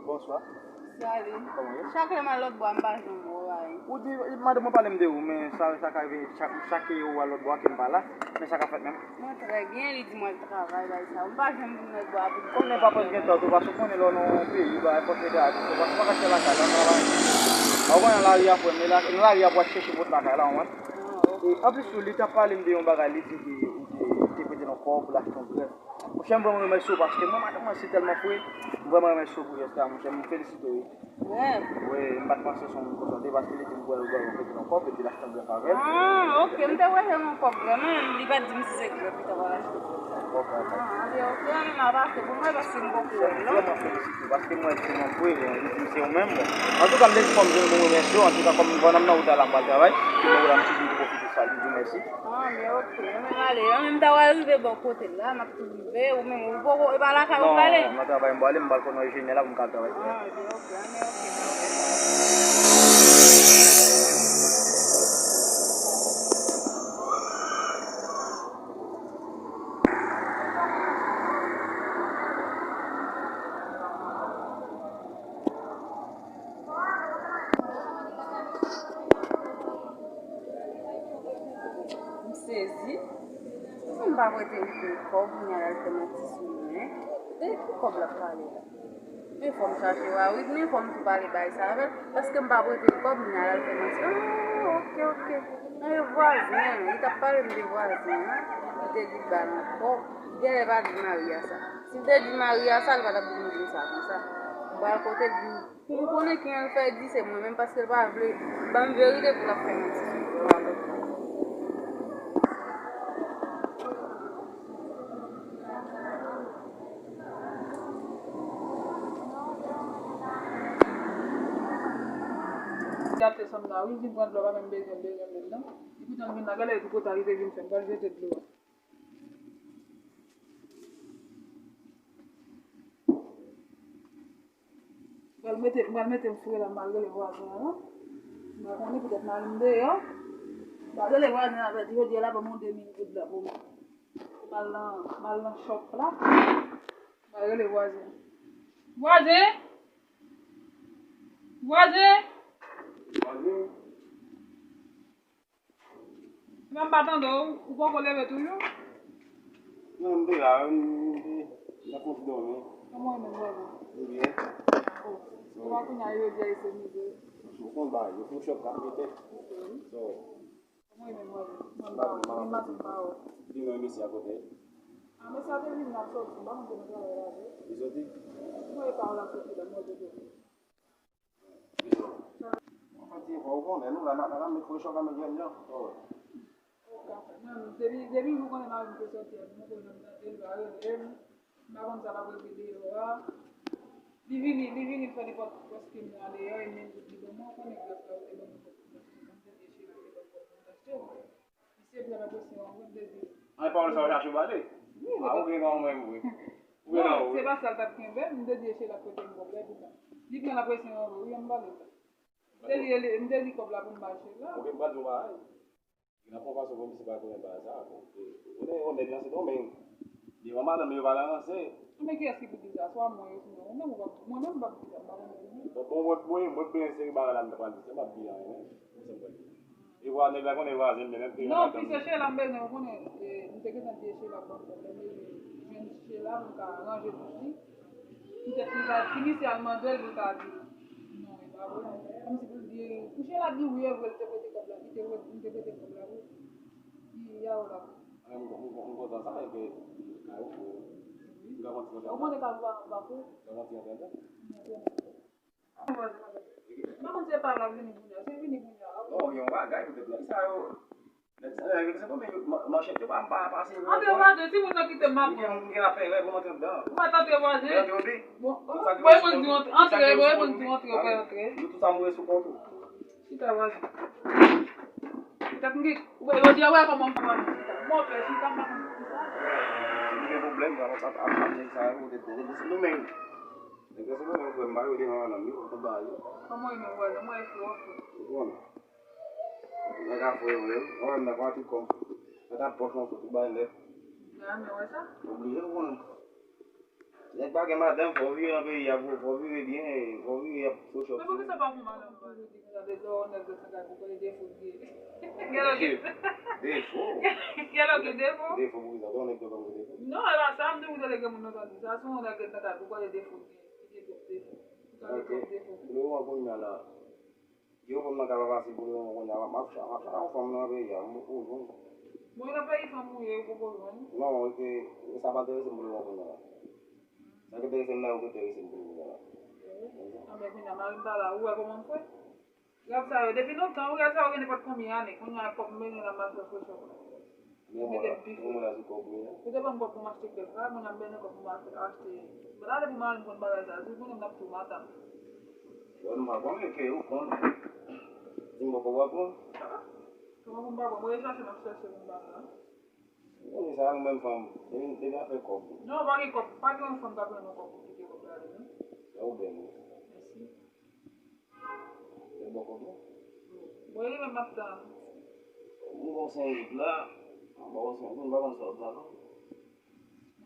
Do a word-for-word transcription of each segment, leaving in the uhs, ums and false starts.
Bonswa. Salut. Kòman w ye? Chak lè m al lòt bò a, m pa janm wè w la. Ou di, madanm mwen pale m de ou, men sa, sa ka rive chak, chak ke ou al lòt bò a ke m pa la. Men sa ka fèt menm. Mwen trè byen, li di mwen l travay, bay sa. M pa janm vin lòt bò a pou m konnen pa pòs gen tan tou, paske w konnen lè w nan yon peyi, ba, enpòt lè de a, paske w pa ka fè lakay la, nan la, ou konnen nan lari a, frè m, nan la, nan lari a pou al chèche pòt lakay la, ou wè. Ah, ok. E anplis tou, li t ap pale m de yon bagay, li di ke ou te, ou te prete l yon kòb pou l achte yon grèf. Monchè, m vrèman remèsye w paske mwen, madanm mwen, se tèlman fre. M vrèman remèsye w pou jès la, monchè, m felisite w, wi. Wi, m pa t panse se yon moun konsa w te ye, paske li di m kwè ou gen yon kòb, epi l achte yon grèf avè l. Ah, ok, m te kwè se yon kòb vrèman, li pa t di m si se grèf li ta pral achte. Ok, ok. Ah, anben, ok, ann al pase pou mwen, paske m poko wè l, non. M vrèman felisite w, paske m wè se yon fre, li di m se ou menm, bon. Antouka, m te di fò m jwenn pou m remèsye w, antouka, kòm pandan m nan wout la, m pral travay, m nan wout la, m toujou pwofite salye, di w mèsi. Ah, men ok, ann al ale, ann, m ta pral rive bò kote l la, m ap tou rive, ou menm, ou poko, e pa lakay ou prale? Non, nan travay m prale, m pral konnen yon enjenyè la pou m ka al travay. Ah, ok, ok, ann, ok, ok. M sezi. Pou m pa prete l kòb, kounye a l al fè manti sou mwen. De ki kòb l ap pale la? Men fò m chache w a wi, men fò m tou pale bagay sa avè l, paske m pa prete l kòb, kounye a l al fè manti. Ah, ok, ok. Nan yon vwazen, li t ap pale m de vwazen an, li te di l ba l yon kòb. Li genlè pa di Maria sa. Si l te di Maria sa, li pa t ap vin di m sa konsa. M pral kote l vin. Pou m konnen kijan l fè di se mwen menm, paske l pa vle ban m verite pou l ap fè manti sou mwen. Gate sanm la wi, li di m pran dlo pa menm bezwen, bezwen menm non. Li poutan vin la, gade tripotay li te vin fè, m pral jete dlo a. Pral mete, pral mete m fre la, m al rele vwazen an, non. M pa konnen, petèt m al deyò. M al rele vwazen an, avè di jodi a la ban m yon de mil goud la pou mwen. M al nan, m al nan shop la. M al rele vwazen. Vwazen! Vwazen! Vwazen! Epa m pa tande w, ou poko leve toujou? Non, m te la, m te, m t ap konn dòmi. Kòman w ye menm, bravo? M byen. Oh, ou pa konnen jodi a se midi. Ou konn bagay yo, foutchòp k ap pete. Ok. So, kòman w ye menm, bravo? M pa, m pa, m pa wè. Di non, mesye a kote? Ah, mesye a te vin, l ap soti, m pa konn si nan travay la vre. Li soti? Mwen e pa w l ap soti la, mwen te soti. Mwen fè ti efò, ou konnen, nou la, n ap, n ap met fre chòk la, met jèn jan. Oh. Ou ka fè. Mwen, depi, depi jou konnen mari m te sòti a, mwen konnen m tande l, pa rele m. M pa konn sa l ap regle deyò a. Li vini, li vini fè nenpòt pòs ke mwen deyò, e menm tout li ban mwen, ou konnen grèf la, ou te ban mwen kòb pou m achte, m te di Chela te ban m kòb pou m achte. Misye pran nan presyon an, mwen te di. An, pawòl sa w chache pale? Wi, a, ou gen nan ou menm, wi. Ou gen nan ou, wi. Non, se pa sa l t ap kenbe, m te di Chela prete m kòb la, epi sa. Li pran nan presyon an, wi, an m pale sa. M te di, m te di kòb la pou m ba Chela. Ok, m pral di w bagay. Gen nan fon fason pou misye pa konnen bagay sa, bon. E, ou konnen, yon nèg nan Sendomeng. Devan madanm li, yo pa nan ranse. Men kiyès ki pou di sa? Swa mwen, osnon ou menm, ou p ap, mwen menm, m p ap di sa, m pa konnen. Bon, mwen, mwen, mwen byen seri bagay la, m ta pral di sa, m p ap di anyen, men. Ou konprann? E vwa nèg la konnen vwazen m, men menm ke... Non, fi se Chela m bezwen, ou konnen, e, m te gentan di Chela ban m kòb la, m bezwen jwenn Chela pou m ka ranje bouch li. Poutèt li va, si misye al mande l, li ka di non, e pa vre. Kòmsi pou l di, pou Chela di wi, e vre, li te prete kòb la, li te, li te prete kòb la, wi. Di, ya w la. M, m, m kontan sa, e ke, m ka kontan. Ou konnen ka va, va kou? M kontan. M pa konn si e pa l ap vini kounye a. Si l vini kounye a, non, gen yon bagay poutèt nèg sa yo. Nèg sa yo, nèg sa yo, men yo, ma-, manchèt yo pa, pa pase yo. Antre vwazen, timoun nan kite m ap. Ou gen, ou gen afè, wè, pou m antre anndan. Ou pa t antre vwazen? Mwen antre, wi. Bon, bon, e mwen di w antre, antre, bon, e mwen di w antre, ou pa antre. Yo tout sa m voye sou kont ou. Chita vwazen. Petèt m gen, ou wè, yo di, wè kòman m pa konn chita. Mwen fè chita, m pa konn chita. Si nou gen pwoblèm, sa, sa, ap, ap, nèg sa yo, poutèt nèg Sendomeng. Nèg Sendomeng, frè m, pa yo devan madanm yo, pou ba yo. Kòman yo menm vwazen? Mwen e frè w, frè. Ou konn. Nèg a frè vre, wi. Mwen menm, nan pati kòm. Mwen ta pòch mwen soti bay nèg. Ya, men wè sa? Oblije, ou konn. Nèg pa gen madanm, fò w vire nan peyi a, fò w vire byen, fò w vire ap fo chòp. Men poukisa w pa fè madanm toujou di konsa, de lè w nèg yo sanka pou kote defo l gen? Gen lè w gen defo. Gen lè w gen defo. Defo poukisa? Ou nèg yo pa gen defo. Non, e pa sa, m di ou de lè gen moun nan tande sa, si w nèg yo sanka pou kote defo l gen, ki gen twòp defo. Ou ka gen twòp defo. Pou le moman kounye a la, Gen yon fanm nan ka pa fasil pou le moman kounye a. M ap, m ap chache yon fanm nan peyi a, m poko jwenn. Bon, e nan peyi fanm ou ye, ou poko jwenn? Non, e ke, e sa pa enterese m pou le moman kounye a. Sa ki enterese m nan, yo ki enterese m pou le moman kounye a. Anben, kounye a, mari m pa la, ou wè kòman m fè? Rad sa yo, depi lontan, wi, rad sa yo gen nenpòt konbyen ane, kounye a kòb m bezwen la, m al fè fo chòp. Mete m pi fò. Ou te ban m kòb pou m achte bèf la, kounye a m bezwen kòb pou m achte, achte. Mwen ale pou mari m konn bagay sa, si konnen m t ap tou madanm. Bon, nou pa konnen ke ou konn. Di m poko w ap konn. Kòman pou m pa konn? Mwen chache, m ap chache pou m pa konn. Ou konnen sa, nou menm fanm, depi, depi afè kòb. Non, pa gen kòb, pa gen yon fanm k ap jwenn yon kòb pou kite kòb la, non. Sa ou bèl, wi. Mèsi. Mwen bò kòb la. Bon, e menm m ap tann. M gon senk goud la. M ba w senk goud, m pa konn sa w ap tann.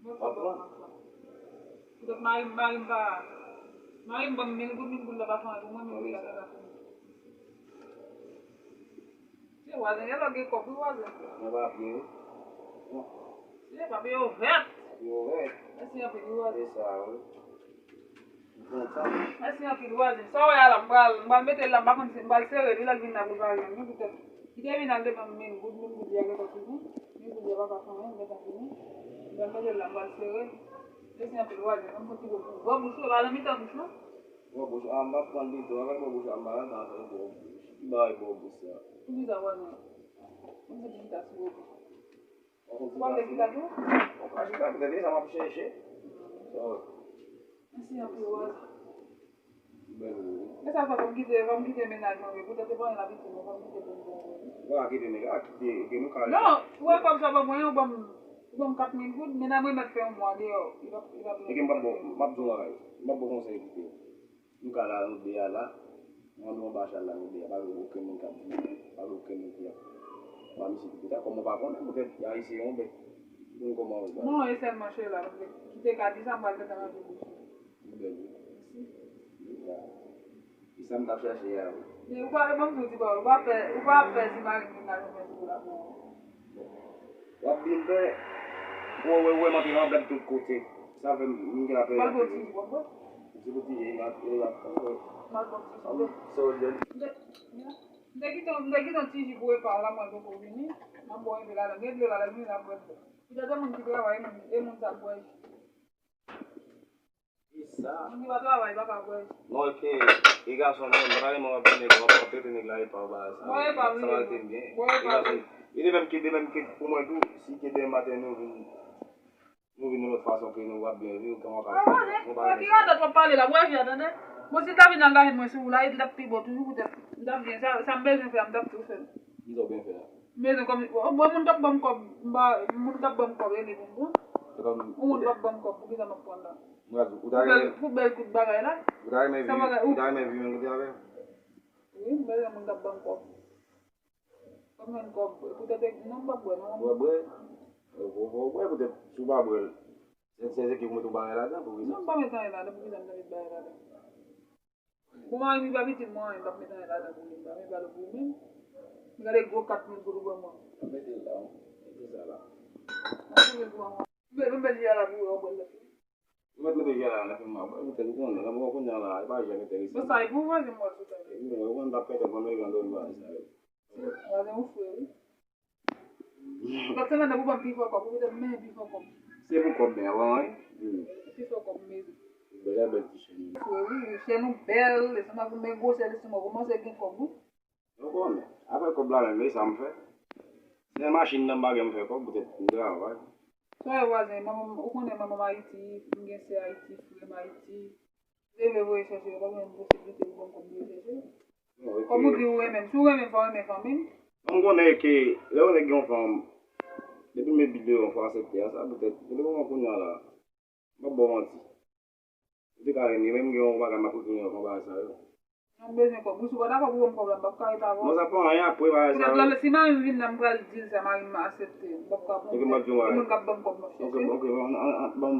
Mwen pa pran. Poutèt mari m, mari m pa, mari m ban m mil goud, mil goud la pa fè anyen pou mwen, mil goud la pa ka fè anyen. Se vwazen, gen lòt gen kòb, wi, vwazen. Nan papye, wi. Se papye yo vèt. Papye yo vèt. Mèsi anpil, wi, vwazen. Se sa, wi. Mèsi anpil, vwazen. Sa w wè a la, m pral, m pral mete l la, m pa konn si m pral sere li, lè l vin la pou l pa jwenn li, poutèt li te vin al devan m mil goud, mil goud li a gentan fini, mil goud li a pa ka fè anyen, li gentan fini. M pral mete l la, m pral sere l. Mèsi anpil, vwazen. Ban m fè ti gwo bouch. Bò bouch ou, e pa nan mitan bouch non. Bò bouch, a, m pa pran li tou, avèk bò bouch a, m pa gentan fè bò bouch. Ki bagay bò bouch sa? Poukisa, vwazen? Ban m fè ti chita sou bò bouch. Ou pa vle chita tou? Ou pa chita, poutèt e sa m ap chèche. So, mèsi anpil, Rose. Bèl wi. E sa fè fò m kite, fò m kite mennaj mwen vre. Poutèt se pa yon abitid mwen, fò m kite pou m bon vre. Ou pa kite nèg la, kite, ok, nou ka. Non, ou wè kòb sa ban mwen, ou ban m, ou ban m kat mil goud, mennaj mwen mèt fè yon mwa deyò. Li p ap, li p ap. Ok, m p ap ba w, m ap di w yon bagay. M p ap ba w konsèy kite. Nou ka la, nou de a la. Mwen menm anba chal la, nou de a. Pa gen okenn moun k ap di, pa gen okenn moun ki ap ba misye kite. Kòm ou pa konnen, poutèt ayisyen yon bèt. Moun kòman ou ba. Non, e sèlman Sheila ki te ka di sa, m pral gentan ranje bouch li. Li bèl, wi. Mèsi. Li la. E sa m t ap chache a, wi. Men ou pa, ban m di w ti pawòl, ou pa pè, ou pa pè si mari m vin la, nou fè sou la pou ou. W ap byen fè. Ou wè, ou wè m antre nan anblèt tout kote. Sa fè m gen apèl. Mal bò ti, w ap bwè? Ti bò ti, e la, e la. Mal bò ti, so, so, m te, m te kite, m te kite yon ti ji pou repa w la, mwen poko vini. M ap bwè yon vè ladan. Gen dlo ladan, vini la bwè dlo. Poutèt e moun ki travay, e moun, e moun sa bwè ji. Ki sa? Moun ki pa travay, pa ka bwè. Non, e ke, e gason, mwen, mwen pa renmen w ap di nèg, w ap maltrete nèg la, e pa w bagay sa. Mwen, e pa m, sa maltrete m byen. Mwen, e pa m. E gason, e de menm ke, de menm ke, pou mwen tou, si ke demen maten nou vin, nou vin yon lòt fason ke nou ap byen viv, kòman w ka di, mwen pa renmen sa. Ki radòt w ap pale la, bwè ji a, tande. Bon, si l ta vin angaje mwen sou ou la, e t ap pi bon toujou, poutèt m t ap byen, sa, sa m bezwen fè a, m t ap tou fè l. Ki sa w byen fè a? M bezwen kòb, bon, moun k ap ban m kòb, m pa, moun k ap ban m kòb, e li pou m pran. Se kòm. Yon moun k ap ban m kòb, poukisa m ap pran la? Mwen ap di, ou ta renmen. Pou bèl, pou bèl kout bagay la. Ou ta renmen viv, ou ta renmen viv menm kote avè l? Wi, m bezwen moun k ap ban m kòb. Fò m jwenn kòb, poutèt, non, m p ap bwè, non. Ou ap bwè? Ou, ou, ou bwè poutèt, si w pa bwè l, se, se, se ki pou mete yon bagay ladan, poukisa? Non, m pa met anyen ladan, poukisa m ta met bagay ladan? Bon, mari m, li pa pitit mwen, li p ap met anyen ladan pou li, li pa met balo pou li menm. Gade gwo kat mil goud ou ban mwen. Mete l la, mete sa la. Mete l pou mwen. Mete, mete ji a la pou ou, ou pral lòt. Ou mèt mete ji a la nan fè m a bwè, poutèt ou konnen, nan moman kounye a la, e pa jan enterese m. Bon, sa e pou vwazen m wè sou tèt. Epi mwen, ou konn t ap fè tèt mwen mezon dòmi bagay sa yo. Vwazen ou fre, wi. Lòt semèn nan pou ban m pi fò kòb, ou mete m men pi fò kòb. Se pou kòb men, avan, wi. Pi fò kòb men. Bèl a bèl ti chèn. Wi, wi, chèn ou bèl, lestomak ou bèl gwosè, lestomak ou kòmanse gen kòb, wi. Ou konnen, afè kòb la menm, e sa m fè. Se machin nan m pa gen m fè kòb, poutèt m travay. Sa e vwazen, manman m, ou konnen manman m Ayiti, m gen sè Ayiti, frè m Ayiti. Leve voye chèche yo, pa gen posiblite pou ban m kòb voye chèche yo. Kòm ou di ou renmen m, si w renmen m, fò w renmen fanmi m. Bon, m konnen ke lè yon nèg gen yon fanm, depi l met bit deyò yon fwa aksepte a, sa poutèt, poutèt mwen kounye a la, m p ap ba w manti. Ou te ka renmen, men m gen yon bagay m ap retounen anvan bagay sa yo. Non, m bezwen kòb. Wi, si w pa dakò pou ban m kòb la, m p ap ka rete avè w. Non, sa pa anyen apre bagay sa yo. Poutèt lè, si mari m vin la, m pral di l sa, mari m aksepte. M p ap ka pran. Ok, m ap di w yon bagay. Moun k ap ban m kòb nan chèche. Ok, ok, ban m, an, an, an, ban m.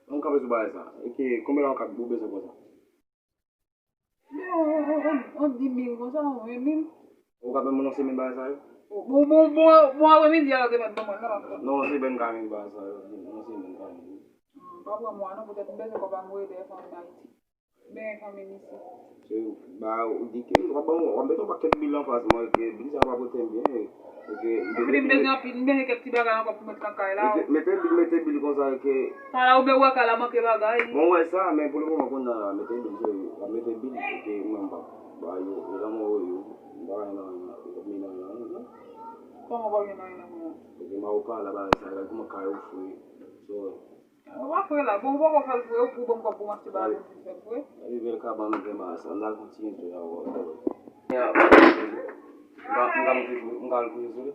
Ann kanpe sou bagay sa. Oke, konbyen lajan w ka, ou bezwen konsa? Yon, yon, yon, yon dis mil konsa, yon ven mil. Ou ka ban m nan se mil bagay sa yo? Bon, bon, bon, bon, ven mil, di alò te mèt ban mwen, non, m ap pran. Non, se ben ka vin bagay sa yo. Non, se ben ka vin. Hmm, pa pran mwa, non, poutèt m bezwen kòb la, m voye dèyè fanmi m Ayiti. Ben, fanmi m isi. Se, ba, ou di ke, w ap ban m, w ap mete yon pakèt bil anfas mwen, ke bil sa pa pote m byen, e, e ke, m bezwen bil. Anpil, m bezwen anpil, m bezwen kèk ti bagay ankò pou mete nan kay la. Mete, mete bil, mete bil konsa, ke. Sa la, ou ben wè kay la manke bagay. Bon, wè sa, men pou le moman, kounye a la, mete bil, se, w ap mete bil, e ke mwen, m pa, ba, yo, yo, lanmò, yo, yo, m pa gen nan, nan, nan, nan, nan. Kòman w pa gen nan, nan, nan? E ke m a ou pa la, ba, sa, la, kòman kay ou fre, so, Ou pa fre la. Bon, ou poko fè l fre, ou pou ban m kòb pou m achte bagay pou m fè l fre. Gade bèl kabann ou gen ba sa. N al kontinye tou la wè. M ka, m ka monte pou, m ka al kouche sou li.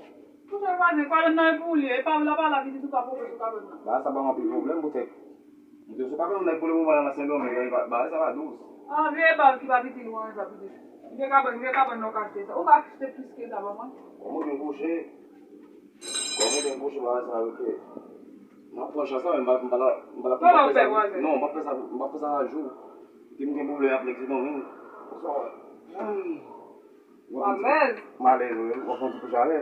Kouche vwazen, kabann nan e pou ou li ye. E pa vle pa la pitit ou ka pote sou kabann nan. Ba sa ba m anpil pwoblèm poutèt. Monte sou kabann nèg pou le moman la nan Sendomeng, ba sa pa dous. Ah, vye bal ki pa pitit ou an, e pa pitit. Vye kabann, vye kabann nan ou ka achte sa. Ou ka achte plis ke sa, ban mwen. Kòm ou gen kouche, Kòm ou gen bouch bagay sa yo ke. M ap pran chans la, men m pa, m pa, m pa, m pa, m pa fè sa. Non, m pa fè sa, m pa fè sa chak jou. Epi m gen pwoblèm ak nèg Sendomeng. Alèz. M alèz, wi. M ap fè yon ti kouche avè.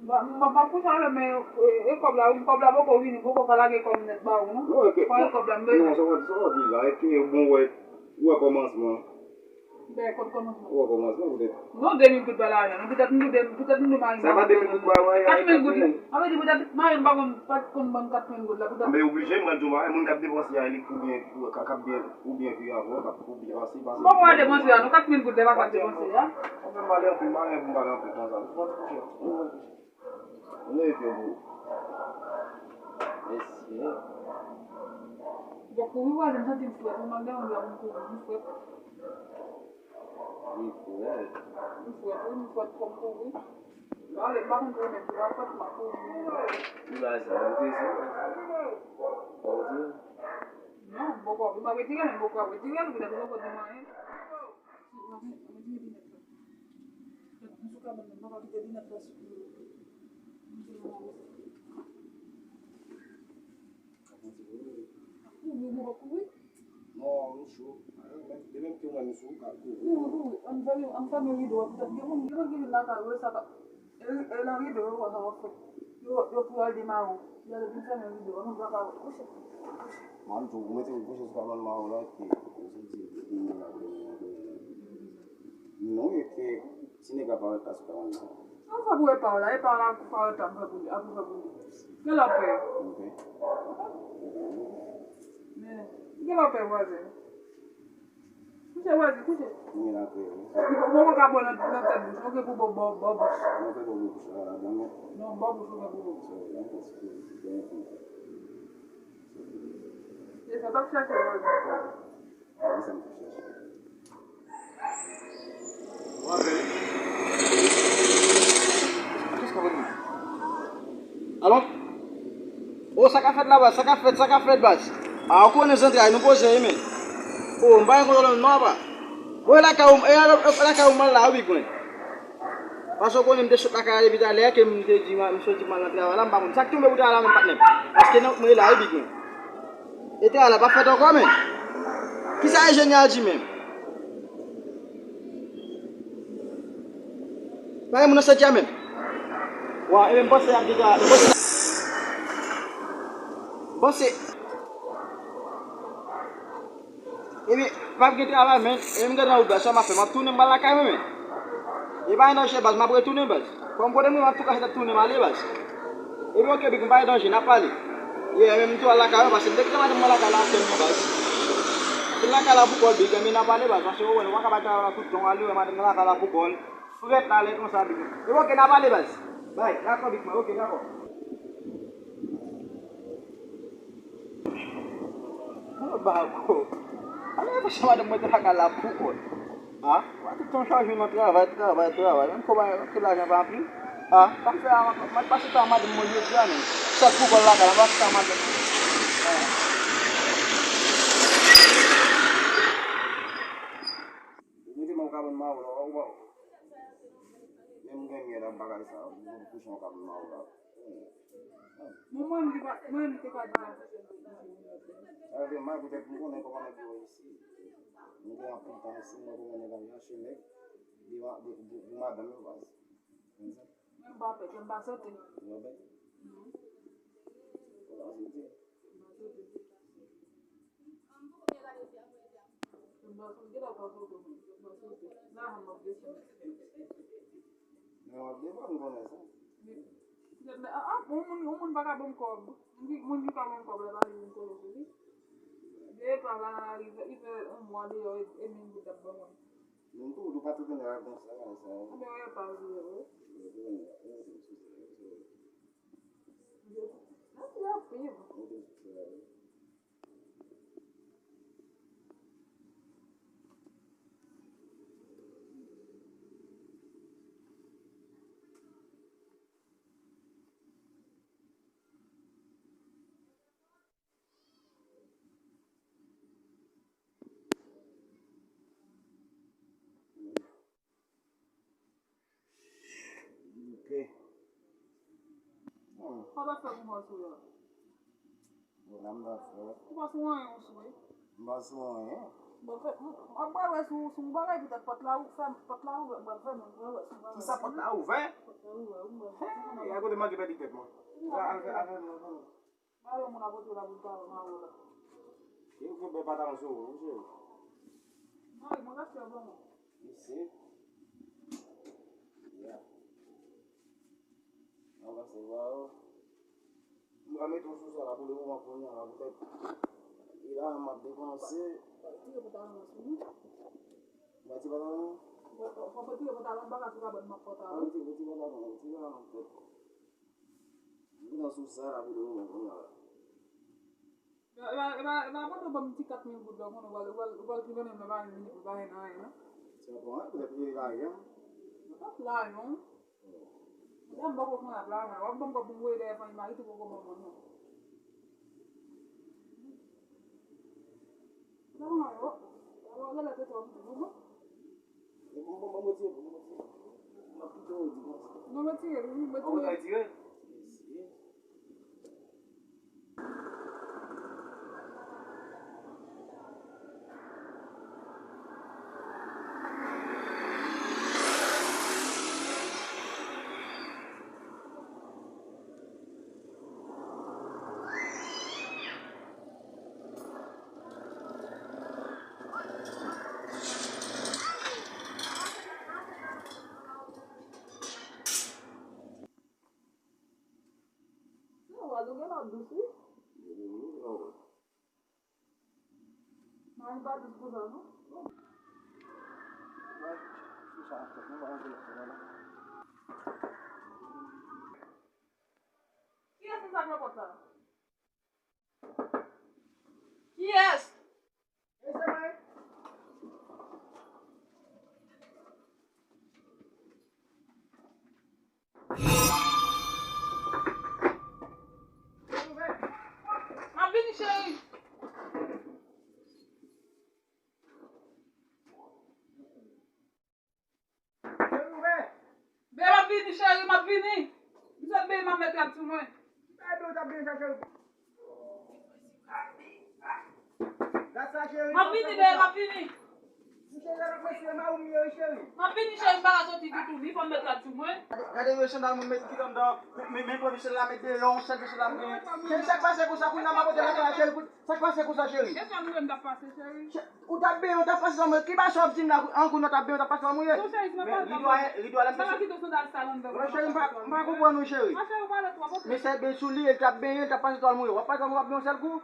M ap, m ap kouche avè, men, e, e kòb la, kòb la poko vini, poko ka lage kòb nèt ba ou, non. Non, e ke, fò e kòb la, m bezwen. Non, sa w di la, e ke bon, wè, wè kòmansman. Bè, kòb kòmansman. Ou kòmansman poutèt. Non, de mil goud pa lajan, non, poutèt m dwe, poutèt m dwe mari m. Sa pa de mil goud pa mwen, kat mil goud la. Sa vle di poutèt mari m pa konn, pa t konn ban m kat mil goud la, poutèt. Men oblije, mwen di w, moun k ap depanse a li, oubyen, k ap byen, oubyen ki avè w, k ap, oubyen pase, pase. Bon, mwen depanse a, non, kat mil goud la, pa ka depanse a. Ou fè m pale anpil, mwen, pou m pale anpil konsa. Ou fè m kouche. Ou leve pou. Mesye. Bon, kouri vwazen, m santi m frèt. Ou mande yon lè pou m kouri, m frèt. Li frèt. M frèt, wi, m frèt, fò m kouri. Ba, lè m pa konn kouri, men tou pa frèt, m ap kouri. Li ba sa, ou te sou. Ou te. Non, m poko, m ap retire l, m poko ap retire l, poutèt ou poko di m anyen. M sou kabann nan, m pa ka kite linèt la sou. Kouri, ou pa kouri? Non, m cho. Depi m te wè m sou, m ka kouri. Kouri, kouri. Ann fèmen, ann fèmen rido a. Poutèt gen moun, gen moun ki vin lakay ou, e sa ka, e, e nan rido yo wè sa w ap fè. Yo, yo pou al demare w. Yo vin fèmen rido a, moun pa ka wè. Kouche, kouche. Mwen tou, ou mete m kouche sou kabann mawon la, epi ou soti, epi m la. Non, e ke ti nèg la parèt la sou kabann nan. An fè pou e pa w la, e pa w la pou parèt la, pou fè pou li, a pou fè pou li. Gen lòt pè. Ok. Men, gen lòt pè vwazen. Kouche vwazen, kouche. Mwen la pè, wi. Ou poko ka bò nan, nan tèt bouch, ou gen pou bò, bò, bò bouch. Mwen fè bò bouch la, la, bon, non. Non, bò bouch, ou gen pou bò bouch. Sorry, hein, paske gen yon ti. E sa t ap chache vwazen. Wi, sa m t ap chache. Alò? O, sa k ap fèt la, baz? Sa k ap fèt, sa k ap fèt, baz? A, ou konnen zantray, nou poze, wi, men. O, m pa gen kontwòl non, apa. Bon, e lakay ou, e lakay ou m al la, wi, Big Mwen. Paske w konnen m te sot lakay la depi talè, ke m te di, m soti m al nan travay la, m pa konn sa k tonbe pou travay la menm, patnè m. Paske nan, mwen la, wi, Big Mwen. E travay la pa fèt ankò, men. Kisa Eugenia di menm? Bagay moun nan santi a menm. Wa, e menm panse y ap gen travay, m panse, m panse. Ebyen, p ap gen travay, men. E m gen nan wout la, sa m ap fè? M ap tounen, m pral lakay mwen, men. E pa gen danje, baz, m ap retounen, baz. Kòm kote m ye, m ap tou kache tèt tounen, m ale, baz. Ebyen, oke, Big, m pa gen danje, n ap pale. Ye, men m tou al lakay mwen, paske m te kite madanm mwen lakay la, atèn mwen, baz. Anpil lakay la pou kò l, Big, men n ap pale, baz, paske ou wè, ou pa ka bay travay la tout tan, w ale wè madanm nan lakay la pou kò l. Frèt la, lè konsa, Big. Ebyen, oke, n ap pale, baz. Bay, dakò, Big, mwen, oke, dakò. Mwen ba ko. Ale fè sa madanm mwen te lakay la pou kò l. A, mwen tout tan chak jou nan travay, travay, travay. Menm kòb la, tout lajan pa anpil. A, sa m fè a, mwen pase tan madanm mwen jodi a menm. Sòt pou kò l lakay la, mwen pase tan madanm mwen. A. Mete mwen kabann mawon la, ou pa wè. M gen myèl ak bagay sa, m kouche yon kab mawo la. Bon, mwen menm ki pa, mwen menm ki pa di sa. Sa vle mal poutèt m konnen kòman nèg yo reyisi. M gen anpil tan isi, mwen konnen nèg ap chache nèg. Di ma-, di, di, di madanm yo baz. Konn sa? Mwen m pa pè, kè m pa sote. Ou pa pè? Non. Ou pa sote? M pa sote. Men w ap defann konnen sa. Bon, moun, yon moun pa ka ban m kòb. Moun ki, moun ki ka ban m kòb la, pa vin kòb sou li. Depi pa la rive, rive yon mwa deyò, e, e menm goud ap ban mwen. Moun tou, ou pa tou konnen al konsa, konsa. Anben, ou pa vle, wi. Ou tou konnen, ou tou sou sa, ou tou. Mèsi anpil. Ou tou sou sa, wi. Ok. Hmm. Sa w ap fè pou mwen sou yo? Bon, la m pa fè. Ou pa sou anyen, ou sou, wi. M pa sou anyen. Bon, fè, m, m ap pral wè sou, sou yon bagay, poutèt pòt la ou fè, pòt la ouvè, m pral fèmen, m pral wè sou yon bagay. Kisa pòt la ouvè? Pòt la ouvè, wi, m pral fèmen. Hey, a kote m antre pèdi tèt mwen. Al fè, al fè, al fè. Ba yo moun ap pote la pou l ta nan ou la. Yo kenbe pantalon sou ou, wi, cheri. Mari, mwen rete avè mwen. Isi. Ya. Mwen rete avè ou. M ka mete w sou sa la pou le moman kounye a la poutèt. E la m ap depanse. Tire pantalon nan sou ou. Mwen ti pantalon? Fò mwen tire pantalon, m pa ka sou kabòn m ap pantalon. Mwen ti, mwen ti pantalon, mwen ti pantalon poutèt. M nan sou sa la pou le moman kounye a la. Epa, epa, epa, pandan w ban m ti kat mil goud la, ou konnen ou pral, ou pral, ou pral tounen menm nan pa vin vini pou bagay nan anyen, non? Se pa pou anyen, poutèt ou gen lajan. Mwen pa pou lajan. Deja m poko konnen ap lajan, w ap ban m kòb pou m voye dèyè fanmi m, mari tou poko ban mwen, non. Sa mwen yo, w ap rele tete w ap di, non? Bon, bon, bon, bon, bon, bon, bon, bon. M ap kite w di konsa. Non, retire, wi, retire. Ou retire? Mesye. Nan, Wadou gen lòt dous, wi. Mwen pa dous pou sa, non. Kiyès ki sa nan pòt la? Kiyès? M ap vini, cheri. Bebe, m ap vini, cheri, m ap vini. M sot bebe, m ap met rad sou mwen. M ap vini, bebe, m ap vini. M ap vini, cheri, m pa ka soti ditou. Li fò m met rad sou mwen. Gade, gade yon sandal mwen met ki anndan. Men, men, men pwofesyonèl la met deyò, yon sèl sandal mwen. Cheri, sa k pase konsa, kounye a m ap pote lakay la, cheri, sa k pase konsa, cheri? E sa nou menm t ap pase, cheri. Ou t ap benyen, ou t ap pase twal mouye. Ki bagay sa w ap di m la? An kounye w t ap benyen, ou t ap pase twal mouye? Men rido a, rido a la m te sou. Cheri, m pa, m pa konprann ou, cheri. Men se ben sou li, li t ap benyen, li t ap pase twal mouye. W ap pase twal mouye, w ap benyen yon sèl kou?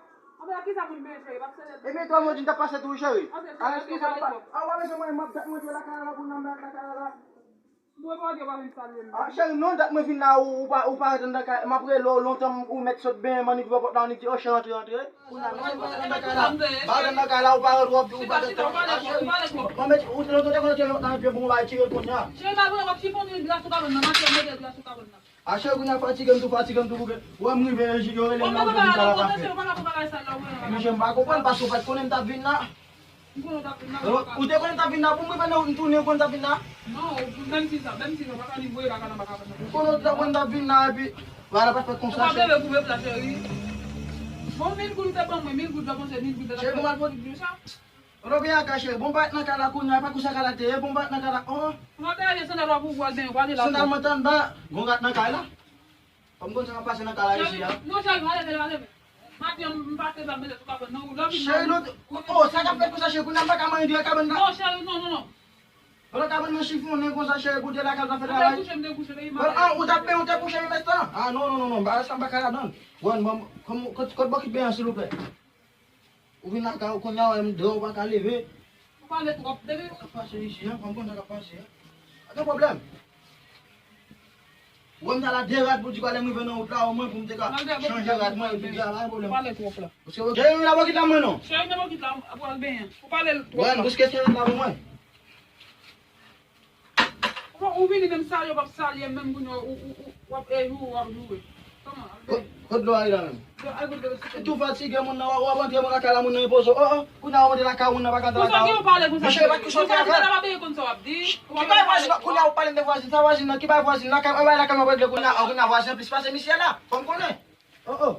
Ebyen twal mouye di m t ap pase tou, cheri. Al eskize m pa. A, w pa bezwen mwen, m ap dat mwen lakay la pou nan lakay la. Ah, cheri, non, dat mwen vin la, ou, ou pa, ou pa ret anndan kay, m ap rele w lontan, ou mèt sot benyen, m annik ouvè pòt la, annik di, "O, cheri, antre, antre." Kounye a, non, ou pa ret anndan kay la. Pa ret anndan kay la, ou pa ret, ou ap, ou pa ret. Ah, cheri, mwen mèt, ou te, ou te konn antre nan pye pou mwen, ba, tire l kounye a. Cheri, pa vre, w ap chifonnen dra sou kabòn nan, m ap mete dra sou kabòn nan. Ah, cheri, kounye a, fatige m tou, fatige m tou, pou ke, wè, m rive, yo rele m nan, ou vin kay la pa fè. Mesye, m pa konprann, paske ou pa t konnen m t ap vin la. Ou te konnen m t ap vin la pou m rive nan wout m tounen, ou konnen m t ap vin la? Non, menm si sa, menm si sa, pa ka ni voye baka nan baka. Ou konnen ou te konnen m t ap vin la, epi, vwala, pa t fèt konsa, cheri. Ou pa bebe pou bebe la, cheri. Bon, mil goud ou te ban mwen, mil goud la, konse mil goud la. Cheri, bon, al pot. Ou te byen ak kay, cheri. Bon, pa nan kay la kounye a, pa konsa kay la te ye, bon, pa nan kay la, oh. Mwen te ale sandal w ap ouvri al benyen, ou pa te la. Sandal mwen t annba, gon rat nan kay la. Fò m konn sa k ap pase nan kay la isi a. Non, cheri, pa leve, pa leve. Maten, m pa te ba mete sou kabann nan, ou love. Cheri, non, oh, sa k ap fèt konsa, cheri, kounye a m pa ka manyen deyò kabann nan. Non, cheri, non, non, non. Pandan kabann nan chifonnen konsa, cheri, kote lakay la fè travay. Mwen te kouche, mwen te kouche, depi maten. Ah, ou t ap, ou te kouche menm estan? Ah, non, non, non, non, bagay sa m pa ka ladan. Bon, bon, kòm, kot, kot bòkit benyen an, silvouplè? Ou vin lakay ou kounye a, wè m dò, ou pa ka leve. Ou pale twòp, depi. Sa k ap pase isi a, fò m konn sa k ap pase a. Pa gen pwoblèm. Ou wè m ta la de rad pou di kwa lè m rive nan wout la, omwen pou m te ka chanje rad mwen, epi di a, pa gen pwoblèm. Ou pale twòp la. Paske, ok, Jeremy la bòkit la mwen non. Jeremy la bòkit la, ap al benyen. Ou pale twòp la. Bon, paske se rad la pou mwen. Ou, ou vini menm salye, w p ap salye m, menm kounye a, ou, ou, ou, w ap, e, ou, w ap joure. Kòman? Al benyen. Kot dlo a ye la menm? Al kot dlo a ye. Tou fatige, moun nan, w ap antre moun lakay la, moun nan repoze. Oh, oh, kounye a w antre lakay, moun nan pa ka antre lakay. Konsa, gen w pale konsa. Mesye, pa t kouche w te avè l. Konsa, gen w pale konsa w ap di. Ki bay vwazin, kounye a w pale m de vwazin, sa vwazin nan, ki bay vwazin lakay, e bay lakay m ap regle kounye a, oh, kounye a vwazin plis pase misye la. Fò m konnen. Oh, oh.